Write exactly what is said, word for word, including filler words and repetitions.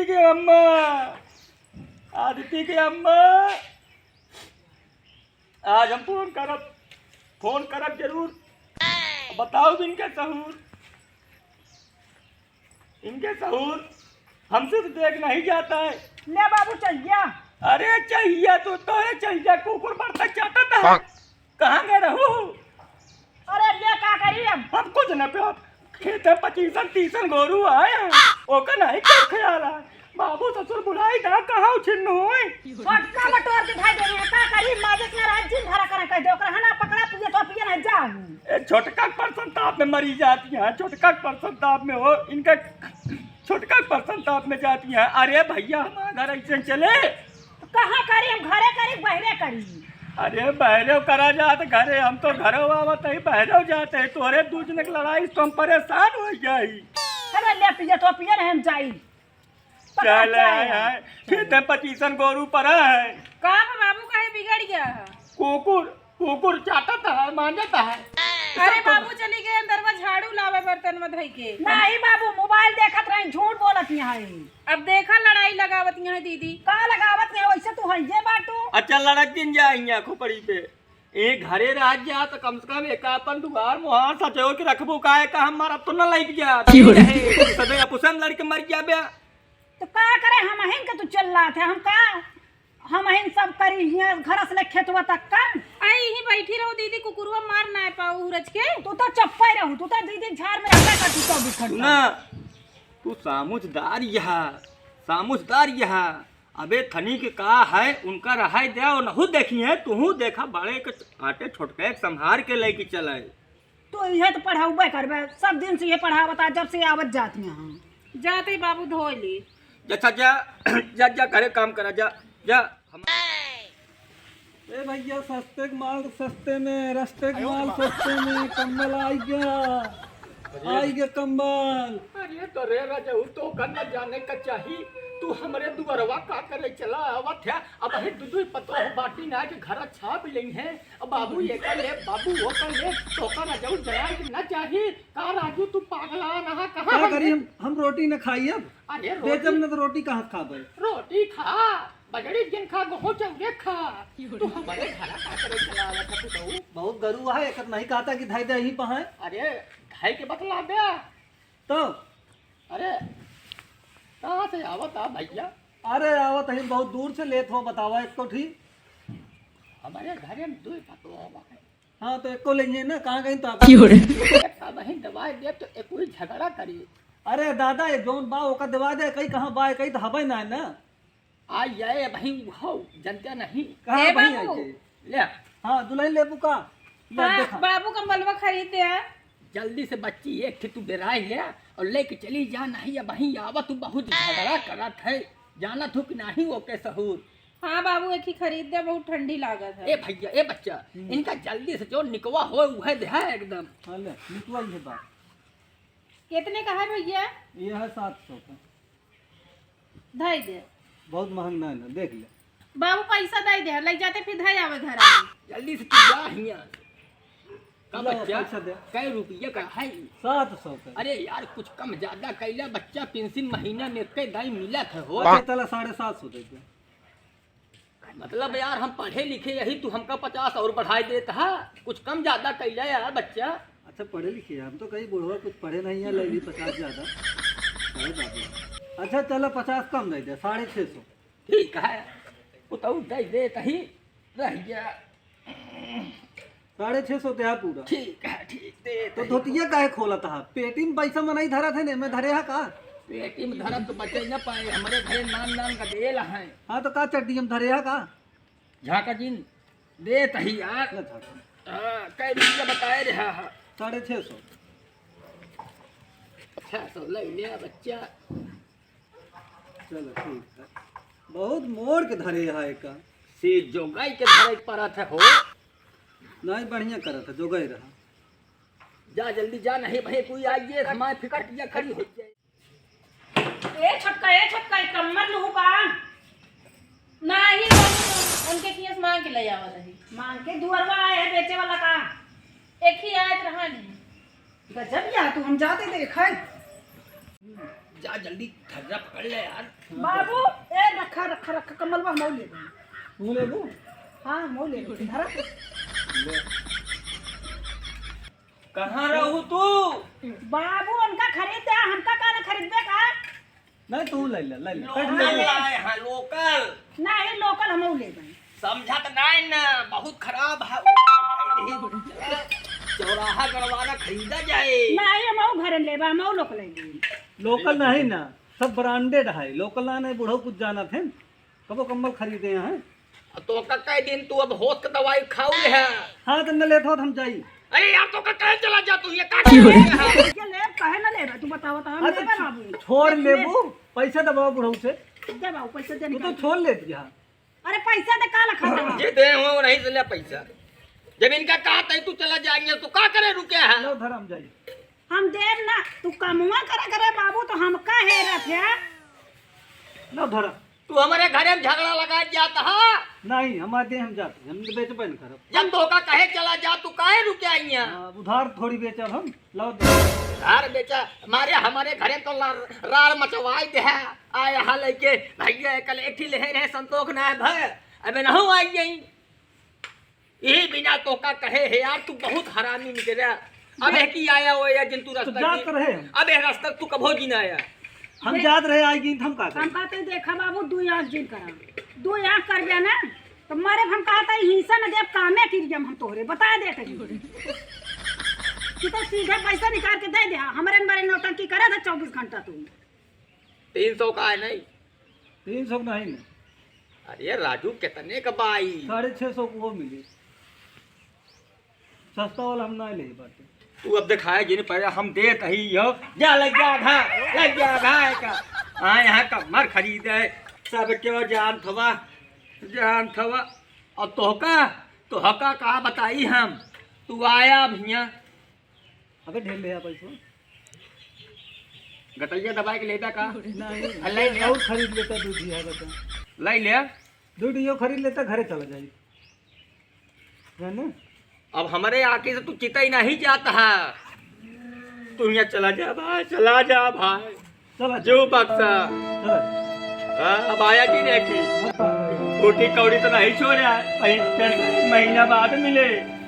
के अम्मा, आदित्य के अम्मा, आज हम फोन करब, फोन करब जरूर। बताओ इनके सहूर, इनके सहूर हमसे तो देख नहीं जाता है। ले बाबू, चहिया। अरे चहिया तो, तोरे चहिया कुकुर बरता चाटत है। कहाँ गए रहू? अरे ले का करी अब? हम कुछ न पे, खेते पचीसन तीसन गोरू आए हैं, ओकर नहीं कोई ख्याल है। बाबू ससुर बुलाई ना, कहाँ छिन्न होए? छोटका बटोर के भाई देने हैं, का करी? माजिस ना रात दिन भरा करें कह दे, ओकरा हना पकड़ा, पिए तो पिए ना जाऊ। ए, छोटका के परसंताप में मरी जाती हैं, छोटका के परसंताप में हो, इनका छोटका के परसंताप में जाती हैं। अरे भैया, हमारा घर ऐसे चले। तो कहाँ करी? हम घरे करी, बहरे करी? अरे बहरे करा जात घरे, हम तो घरे आवत ही, बहरे जाते ही, तोरे दू जने के लड़ाई से तो हम परेशान हो जाई। अरे ले पिए तो पिए ना, हम जाई। चल, आय, आय। फिर ते पचीसन गोरू परा है। का बा बाबू, काहे बिगड़ गया है? कुकुर, कुकुर चाटत है, मांजत है। अरे बाबू, चली गए अंदरवा झाड़ू लावे बर्तन में धई के। नहीं बाबू, मोबाइल देखत रही, झूठ बोलत यहाँ है। अब देखा लड़ाई लगावत यहाँ दीदी। का लगावत है, वैसे तू हइये बाटू। अच्छा, लड़क दिन जा यहाँ खोपड़ी पे। ए घरे रह जा तो कम से कम एक अपन दुआर मुहार सजो के रखबो, काहे का हम मारब तो न लइक जा। क्यों रे? सदे अपुसन लड़के मर जाबे। तो का करे, हमहिन के तू चिल्लात है, हम का, हमहिन सब करी हियां घर से ले खेतवा तक का। आई यहीं बैठी रहो दीदी, कुकुरवा मार ना पाओ उरज के। तू तो चुप्पे रहू, तू तो दीदी झाड़ में रहबे कर, तू चौबीस घंटा। सुना, तू समझदार यहा, समझदार यहा। अबे थनी के का है, उनका रहाई दे, और नहु देखी है, तुहू देखा बड़े के आटे छोटके के संभार के लेके चले। तो इहे तो पढ़ाउबे करबे, सब दिन से ये पढ़ावत आ, जब से आवत जात यहाँ। जाते बाबू धो ले। जा, जा, जा, जा, जा, घरे काम करा, जा, जा। हम ए भैया, सस्ते के माल सस्ते में, रस्ते के माल सस्ते में, कम्बल आई गया, आई गया कम्बल। अरे तो रे रजऊ, तो का न जाने का चाही, तू हमरे दुआरवा का करे चला आवत है। अबहीं दुई दुई पतोह बाटी ना के घर छाप लेई हैं। अब बाबू ये कर ले, बाबू वो कर ले, तो का रजऊ जरा के न चाही। का राजू, तू पागला रहा, कहाँ का हम करी, हम, हम रोटी न खाई अब। अरे बेचब रोटी, न तो रोटी कहाँ से खाबे? रोटी खा, बजड़ी जिन खा, गोहूं चौरे खा। तू हमारे घरा का करे चला आवत है, तू बहुत गरू है, एक नहीं कहता कि धाई दे यहीं पर है। अरे, धाई के बतला दे। तो? अरे, कहाँ से आवत आ भैया? अरे, आवत है बहुत दूर से, लेत हो, बतावा एक तो ठीक। हमारे घरे में दो पतोह बा। हाँ, तो एको लेंगे ना, कहाँ गई तो आप? क्यों रे? एक का बहिन दवाई दे तो एक कोई झगड़ा करी। अरे दादा, ये जौन बा, ओका दवा दे, कहीं कहाँ बा, कहीं तो हबे ना है ना। आ जाए भाई, उहाऊ, जनता नहीं। कहाँ ए भाई बाबू। आइए? ले। हाँ, दुल्हन लेबू का? ले, हाँ, देखा। बाबू कंबलवा खरीद दे आ। जल्दी से बच्ची, एक ठे तू बेराई ले और लेके चली जा, नहीं अब वहीं आवा, तू बहुत झगड़ा करत है, जानत हो कि नहीं ओके सहूर। हाँ बाबू, एक ही खरीद दे, बहुत ठंडी लागत है। ए भैया, ए बच्चा, हम्म। इनका जल्दी से जो निकवा हो, वह दे है एकदम। हाँ, ले, निकवा ही है बात। कितने का है भैया? ये है सात सौ का। धई दे। बहुत महंग ना है ना, देख ले। बाबू पैसा दे दे, लग जाते फिर धई आवे घर में। जल्दी से तू जा हियां। का लो, बच्चा? पैसा दे। कै रुपया का है? सात सौ का। अरे यार, कुछ कम ज्यादा कैला बच्चा, पेंशन महीना में के दाई मिलत है हो। अच्छा, चला साढ़े सात सौ दे दे। मतलब यार, हम पढ़े लिखे यही, तू हमका पचास और बढ़ाई देत हा, कुछ कम ज्यादा कैला यार बच्चा। अच्छा, पढ़े लिखे, हम तो कहीं बुढ़वा कुछ पढ़े नहीं है, ले ली पचास ज्यादा। अरे बाबू। अच्छा, चला पचास कम दे दे, साढ़े छह सौ। ठीक है, वो तो दे दे कहीं, रह गया। साढ़े छह सौ दे पूरा। ठीक है, ठीक दे तो दे। धोतिया काहे खोलत हा? पेटी में पैसा मनई धरत है ने, मैं धरे हा का? पेटी में धरत तो बचे न पाए, हमरे घरे नान नान का देल है। हाँ, तो का चड्डी में धरे हा का? झाका जिन देत ही यार। ना झाका। हाँ, कै रुपया बताए रहा है? साढ़े छह सौ। छह सौ ले ले बच्चा। चलो ठीक है। बहुत मोड़ के धरे है का। से जोगाई के धरे के परत है हो। नहीं, बढ़िया करत है, जोगाई रहा। जा जल्दी जा, नहीं भाई कोई आ गया, हमारे फिर खटिया खड़ी हो जाए। ए छोटका, ए छोटका, ई कम्मर लूहू का? नाही, उनके कियस मांग के ले आवत रही। मांग के दुअरवा आए है बेचे वाला का? एक ही आयत रहा नहीं। गजब या तू, हम जाते देखे। जा जल्दी, धर्रा पकड़ ले यार। बाबू, ए, रखा, रखा, रखा, कम्बल बा, हम ले लेबे। तू लेबू? हाँ, हम ले लेबे। धरा। ले। कहाँ रहू तू? बाबू, उनका खरीद दे, हमका का ना खरीदबे का? नहीं, तू ले ले, ले ले। लोकल लाए हैं, लोकल। नहीं, लोकल हम ले लेबे। समझत नाई ना, बहुत खराब है। चौराहा गड़वारा खरीदा जाए। नहीं, हम घरे लेबा, हम लोकल ले लेबे। लोकल नहीं ना, सब ब्रांडेड है। लोकल ना नहीं, बुढ़ऊ कुछ जानत है, कबो कम्बल खरीदे हैं। तो का कह दिन तू अब होश के दवाई खाऊ ले है। हाँ, तो न लेत हो तो हम जाई। अरे यार, तो का कहे चला जा तू, ये का कर रहे हैं? के ले, कहे ना लेबा, तू बताओ तो हम हाँ, तो लेबा बाबू। छोड़ लेबू, पैसा दबाओ बुढ़ऊ से। दबाओ, पैसा देने तू तो का। छोड़ ले दिया। अरे पैसा दे, का लखा था? जे दे हो नहीं से ले पैसा। जब इनका कहा तई तू चला जाएंगे तो का करे रुके है? लो धरम जाई। हम देब ना, तू कमुआ करे करे बाबू तो हमका हेरत है। लो धरम। तू हमारे घरे में झगड़ा लगा जाता है। नहीं, हमारे दे हम जाते, हम बेचबे न करब। जब तो का कहे चला जा तू काहे रुके आई है? हाँ, उधार थोड़ी बेचब हम। लो धरम। उधार बेचा मारे हमारे घरे तो ला-, रार मचवाई दे है। आए हा लइके भैया कल एक ठी लेहे रहे संतोष ना है भय। अबे नहु आई गई। यही बिना तोका कहे है यार, तू बहुत हरामी निकला। अबे की आया हो या जिन तू तो रास्ता जात की रहे। अबे रास्ता तू कभो जिन आया। हम दे- जात रहे, आई गई, हम का हम करें? कहते देखा बाबू, दू आँख जिन करा, दू आँख कर गया ना, तो मारे हम कहता हिंसा न देव कामे की जम हम तोहरे बता देते हैं। तू तो सीधे पैसा निकाल के दे दे, हमरे बारे नौटंकी करे था चौबीस घंटा तू। तीन सौ का है नहीं? तीन सौ नहीं ना। अरे राजू, कितने का बाई? साढ़े छः सौ को वो मिले। सस्ता वाला हम ना ले बाटे। तू अब दिखाए जिन पहले हम देत ही हो। जा लग जा घा, लग जा घा का। हाँ, यहाँ कम्बल खरीदे, सब क्यों जान थवा, जान थवा। और तोहका, तोहका का बताई हम? तू आया भैया। अबे ढेर ले आ पैसो। गटैया दबाए के लेबा का? नहीं, आ, ले ले। और खरीद लेता दूध ही है बता। ले ले। दूध यो खरीद लेता, घरे चला जाई। है ना? अब हमारे आके से तू चिता ही नहीं जाता है। तू यहाँ चला जा भाई, चला जा भाई। चला जा। जो बक्सा। चला जा। हाँ, अब आया कि नहीं कि? अब आ गया। रोटी कौड़ी तो नहीं छोड़ा है, कहीं पेंशन महीना बाद मिले।